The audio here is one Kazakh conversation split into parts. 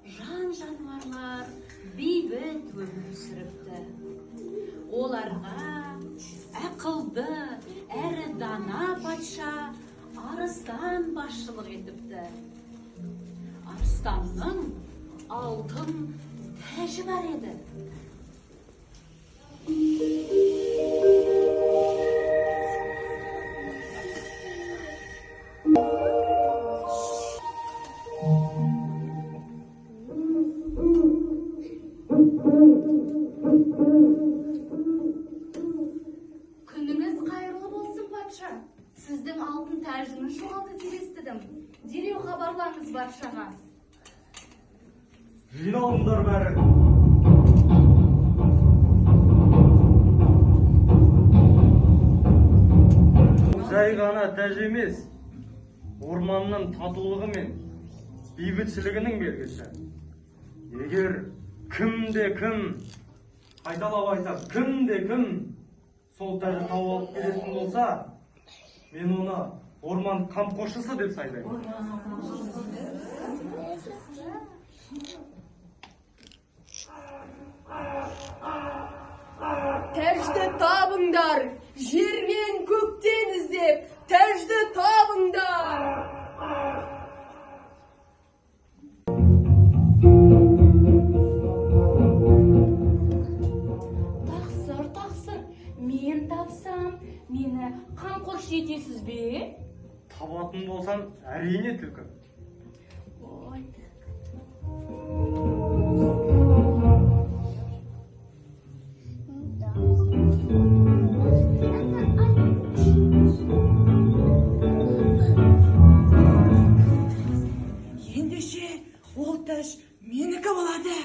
жан-жануарлар бейбіт өмір сүріпті. Оларға ақылды әрі дана патша Арыстан басшылық етіпті. Арыстанның алтын тәжі бар еді. Күніңіз қайырлы болсын, патша. Сіздің алтын тәжіңіз жоғалды деп естідім. Дереу хабарлаңыз баршаға. Жиналыңдар бәрі. Бұл жай ғана тәж емес, орманның татулығы мен бейбітшілігінің белгісі. Егер кімде кім, қайталап айтсам, кімде кім сол тәжді тауып алып келетін болса, мен оны орман қамқоршысы деп сайлаймын. Тәжді табыңдар, жер мен көктен іздеп, тәжді табыңдар. Тақсыр, тақсыр, мен тапсам, мені қамқоршы етесіз бе? Табатын болсам, әрине, түлкі. Ой. Ендеше ол тәж менікі болады.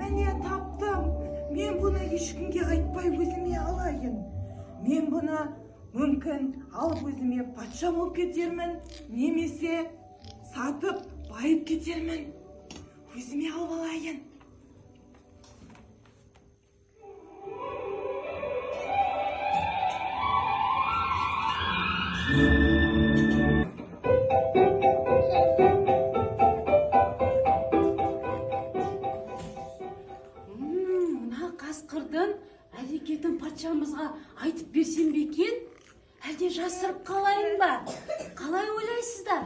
Міне, таптым. Мен бұны ешкімге айтпай өзіме алайын. Мен бұны мүмкін алып өзіме патша болып кетермін, немесе сатып байып кетермін. Өзіме алып алайын. Мына қасқырдың әрекетін патшамызға айтып берсем бе екен? Әлде жасырып қалайын ба? Қалай ойлайсыздар?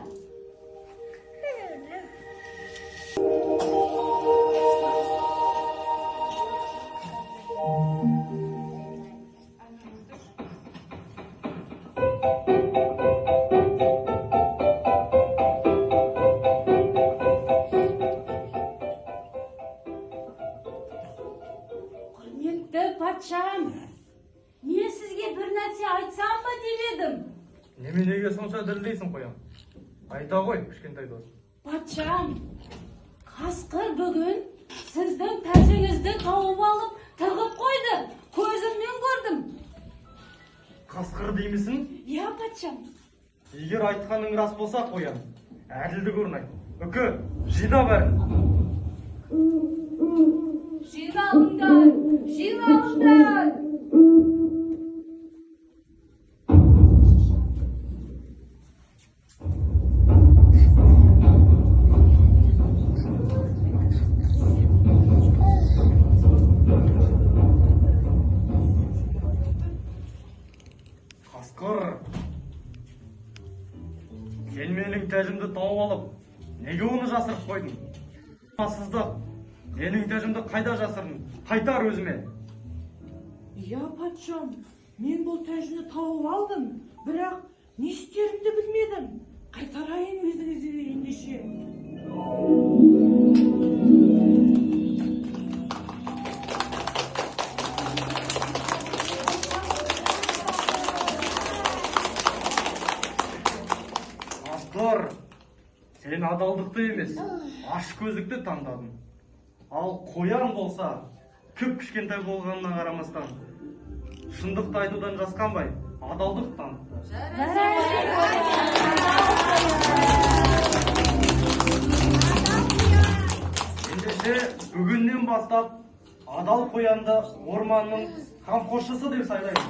Құрметті патшам, мен сізге бір нәрсе айтсам ба деп едім. Неменеге сонша дірілдейсің, қоян? Айта ғой, кішкентай дос. Патшам, қасқыр бүгін сіздің тәжіңізді тауып алып тығып қойды. Көзіммен көрдім. Қасқыр деймісің? Иә, патшам. Егер айтқаның рас болса, қоян, әділдік орнайды. Үкі, жина бәрін. Жиналыңдар, жиналыңдар. Қасқыр, сен менің тәжімді тауып алып, неге оны жасырып қойдың? Асыздық, менің тәжімді қайда жасырдың? Қайтар өзіме. Иә, патшам, мен бұл тәжіні тауып алдым, бірақ не істерімді білмедім. Қайтарайын өзіңізге ендеше. Қасқыр, Сен адалдықты емес, ашкөздікті таңдадың. Ал қоян болса, кіп-кішкентай болғанына қарамастан, шындықты айтудан жасқанбай, адалдық танытты. Ендеше, бүгіннен бастап адал қоянды орманның қамқоршысы деп сайлаймыз.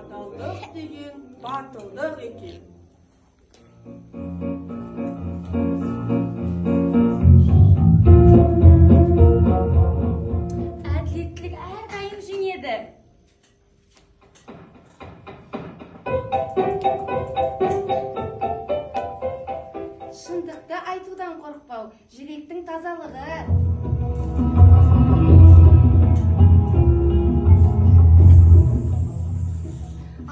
Адалдық деген батылдық екен. Әділеттілік әрдайым жеңеді. Шындықты айтудан қорықпау, жүректің тазалығы.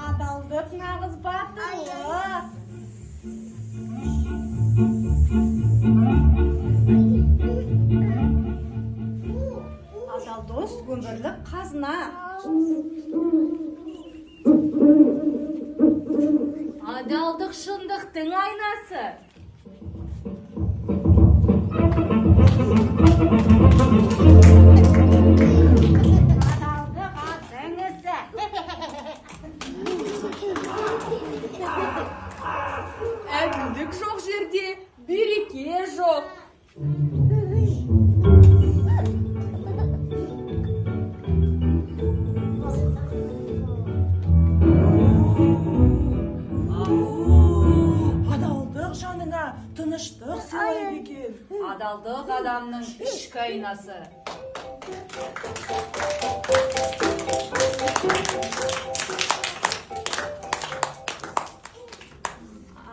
Адалдық нағыз батырлық. Адал дос өмірлік қазына. Адалдық шындықтың айнасы. Адалдық аттың ісі. Әділдік жоқ жерде береке жоқ. Адалдық жаныңа тыныштық сыйлайды екен. Адалдық адамның ішкі айнасы.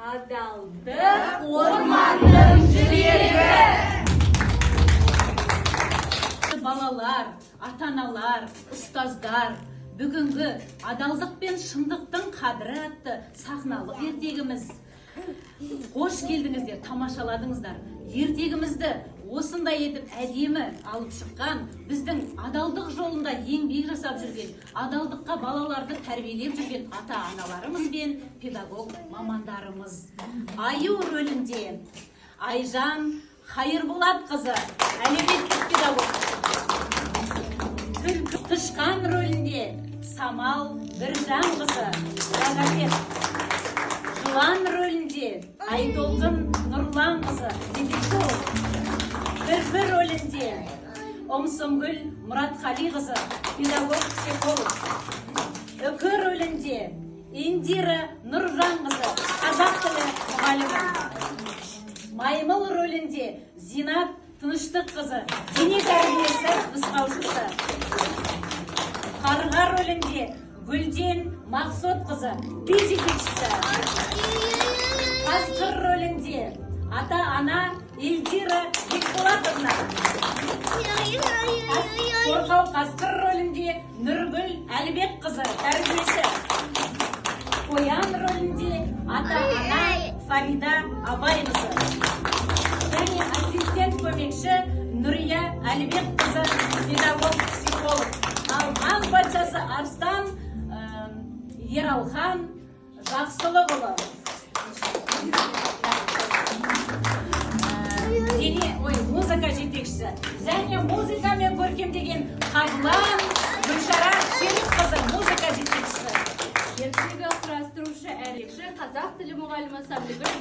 Адалдық орманның жүрегі. Балалар, ата-аналар, ұстаздар, бүгінгі адалдық пен шындықтың қадірі атты сахналық ертегіміз. Қош келдіңіздер, тамашаладыңыздар. Ертегімізді осындай етіп әдемі алып шыққан, біздің адалдық жолында еңбек жасап жүрген, адалдыққа балаларды тәрбиелеп жүрген ата-аналарымыз бен педагог мамандарымыз. Аю рөлінде Айжан Хайырболатқызы, әлеуметтік педагог. Түлкі тышқан рөлінде Самал Біржанқызы, логопед. Жылан рөлінде Айтолқын Нұрланқызы, дефектолог. Кірпі рөлінде Омсонгүл Мұратқалиқызы, педагог-психолог. Үкі рөлінде Индира Нұржанқызы, қазақ тілі мұғалімі. Маймыл рөлінде Зинат Тыныштыққызы, дене тәрбиесі нұсқаушысы. Қарға рөлінде Гүлден Мақсотқызы, би жетекшісі. Қасқыр рөлінде ата-ана Эльдира Бекболатовна. Қорқау қасқыр рөлінде Нұргүл Әлібекқызы, тәрбиеші. Қоян рөлінде ата-ана Фарида Абайқызы. Және ассистент көмекші Нұрия Әлібекқызы, педагог-психолог. Ал аң патшасы Арыстан Ералхан Жақсылықұлы. Музыка жетекшісі. Және музыкамен көркемдеген Қарлан Гүлшара Серікқызы, музыка жетекшісі. Ертегі құрастырушы әрекші қазақ тілі мұғалімі Сәбдігүл